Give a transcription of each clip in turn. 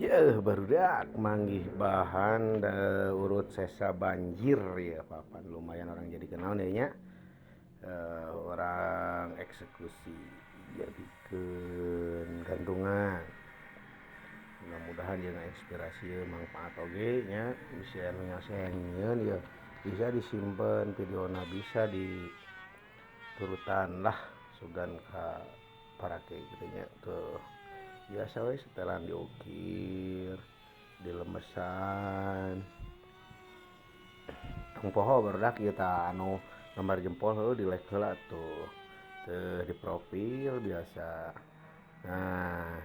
Yeuh, barudak manggih bahan da urut sesa banjir ya papan lumayan orang jadi kenal nih nya. Orang eksekusi jadikeun gantungan. Mudah-mudahan dia inspirasi manfaat oge nya, bisa anu nyieun ya, bisa disimpen videona, bisa diturutan lah sugan ka parake gitu nya. Tuh biasa we setelan diukir, dilemesan. Tong poho barudak ieu tah anu gambar jempol heuh di like heula tuh. Teuh di profil biasa. Nah,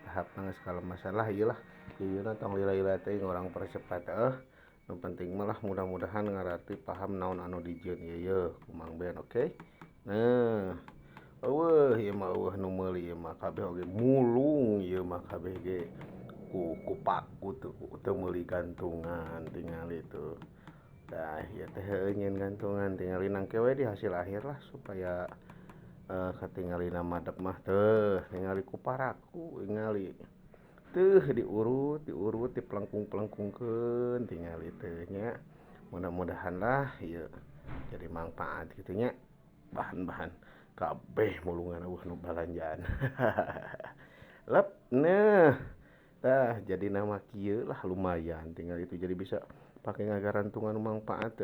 tahapna geus kalemesan lah ieu lah. Ieu tong lila-lila teuing urang percepat heuh. Nu penting mah lah mudah-mudahan ngararti paham naon anu dijieun ieu yeuh ku Mang Ben, oke. Nah, eueuh ieu mah eueuh nu meuli ieu mah kabeh oge mulung ieu mah kabeh ge ku paku teu teu meuli gantungan tingali tuh. Tah ieu teh heueuh nyieun gantungan tingali nangke we di hasil akhir lah supaya katingalina madep mah teuh tingali ku paraku tingali. Teuh diurut diurut dipelengkung-pelengkungkeun tingali teh nya. Mudah-mudahan lah ieu jadi manfaat kitu nya. Bahan-bahan kabeh mulungan eueuh nu balanjaan. Lep nah tah jadi nama kieu lah lumayan tinggal itu jadi bisa pakai ngagarantungan manfaat.